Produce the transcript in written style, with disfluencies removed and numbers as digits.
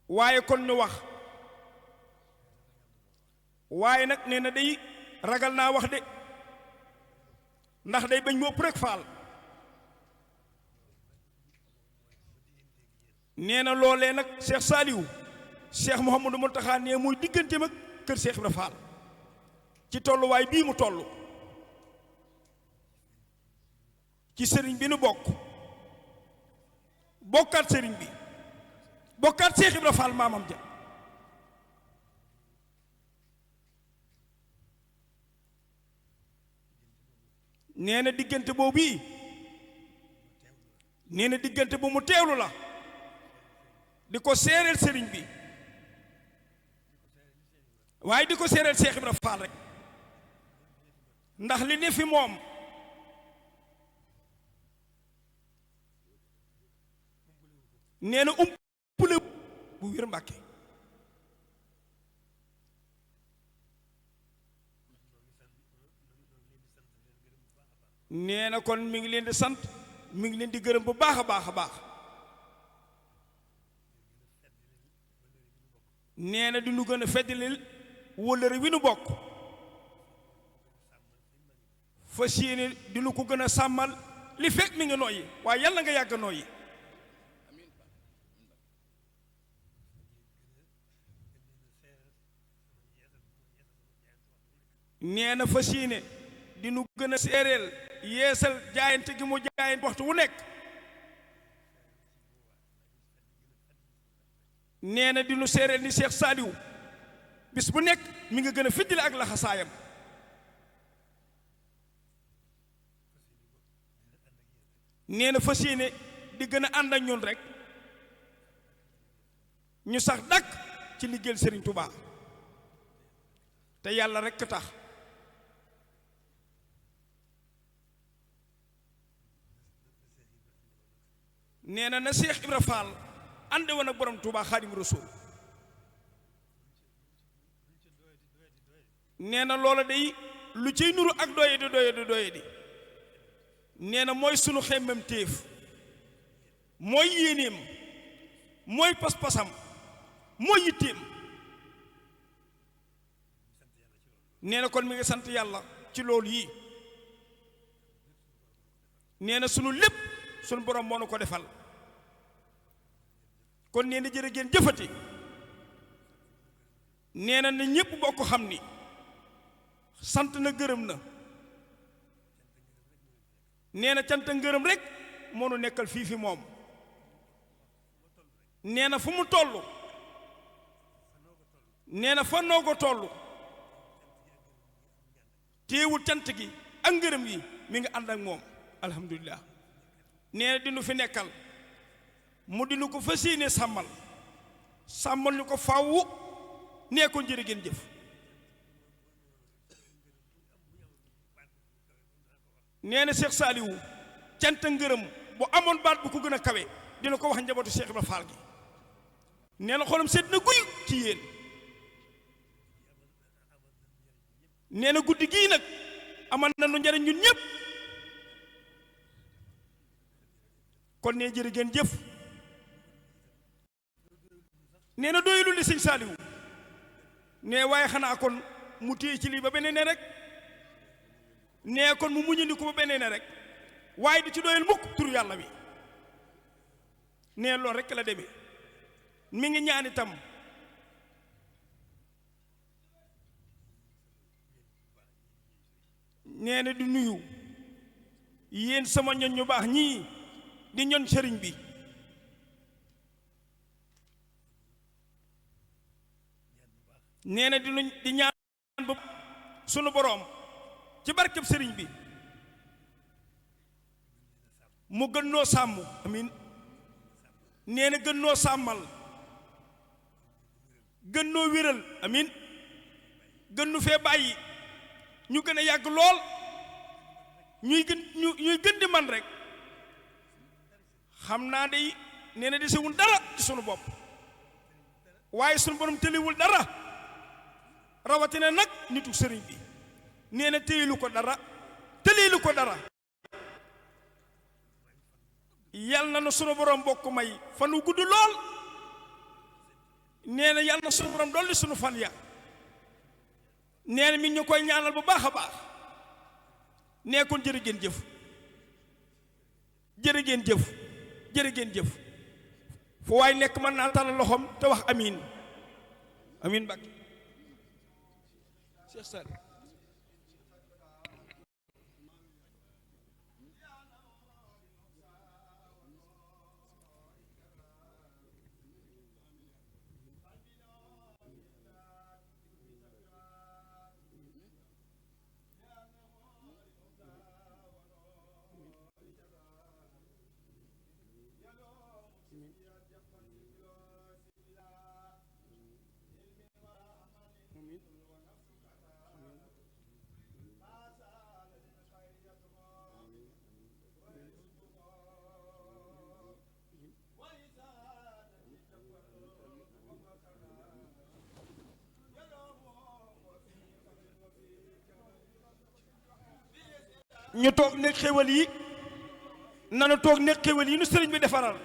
waaye kon ñu wax waaye nag nee na day ragal naa wax de ndax day bañ mu ëpp rek faal nee na loolee nag Cheikh Saliou Cheikh Mouhamadou Mountakha nee muy digganteem ak kër Cheikh Ibra Fall ci tolluwaay bii mu toll ci sëriñ bi nu bokkaat sëriñ bi bokkaat Cheikh Ibra Fall maamam ja nee na diggante boobu yi nee na diggante bu mu teewlu la di ko seereel sëriñ bi waaye di ko seereel Cheikh Ibra Fall rek ndax li ne fi moom nee na umpule bu wér Mbàkke nee na kon mi ngi leen di sant mi ngi leen di gërëm bu baax a baax a baax nee na di nu gën a feddalil wóllëre wi nu bokk fas yéene di nu ko gën a sàmmal li fekk mi ngi nooyi waaye yàlla nga yàgg nooyi nee na fas yéene di nu gën a seereel yeesal jaayante gi mu jaayante waxtu wu nekk nee na di nu seereel ni Cheikh Saliou bis bu nekk mi nga gën a fiddile ak laxasaayam nee na fas yéene di gën a ànd ak ñun rek ñu sax dakk ci liggéeyal Serigne Touba te yàlla rekk tax nee na Cheikh Ibra Fall ànd woon ak borom Touba Xaadim Rasuul nee na loola day lu ciy nuru ak doye di nee na mooy sunu xemmem téef mooy yéenéem mooy pas-pasam mooy yitteem nee na kon mi ngi sant yàlla ci loolu yi nee na sunu lépp sunu borom moo nu ko defal kon nee na jërë ngeen jëfati nee na ñépp bokk xam ni sant na gërëm na nee na cant ngërëm rek moo nu nekkal fii fi moom nee na fu mu toll nee na fa noo ko toll téewul cant gi ak ngërëm yi mi ngi ànd ak moom alhamdulilah nee na dinu fi nekkal mu dinu ko fas yéene sàmmal ñu ko fàwwu nee ko jërë ngeen jëf nee na Cheikh Saliou cant ngërëm bu amoon baat bu ko gën a kawe dina ko wax njabootu Cheikh Ibra Fall gi nee na xolam sedd na guy ci yéen nee na guddi gii nag amal na nu njariñ ñun ñëpp kon nee jërë ngeen jëf nee na doyulul li sëñ Saliou nee waaye xanaa kon mu téye ci lii ba beneen ne rek nee kon mu muñandi ko ba beneen ne rek waaye du ci doyal mukk tur yàlla wi nee loolu rek la demee mi ngi ñaan itam nee na di nuyu yéen sama ñoñ ñu baax ñii di ñoñ sëriñ bi nee na di ñaan ba sunu boroom ci barkeb sëriñ bi mu gën noo sàmm amin nee na gën noo sàmmal gën noo wéral amin gën nu fee bàyyi ñu gën a yàgg lool ñuy gën di man rek xam naa day nee na desewul dara ci sunu bopp waaye sunu borom tëliwul dara rawatina nag nitu sëriñ bi nee na téyelu ko dara tëlilu ko dara yal na nu sunu borom bokk may fan wu gudd lool nee na yàlla na sunu borom dolli sunu fan ya nee na mi ñu koy ñaanal bu baax a baax nee kon jërë ngeen jëf jërë ngeen jëf jërë ngeen jëf fu waay nekk mën naa tàllal loxoom te wax amiin amiin Mbàkke Cheikh Sall ñu toog nekk xéwal yi nanu toog nekk xéwal yi nu sëriñ bi defaral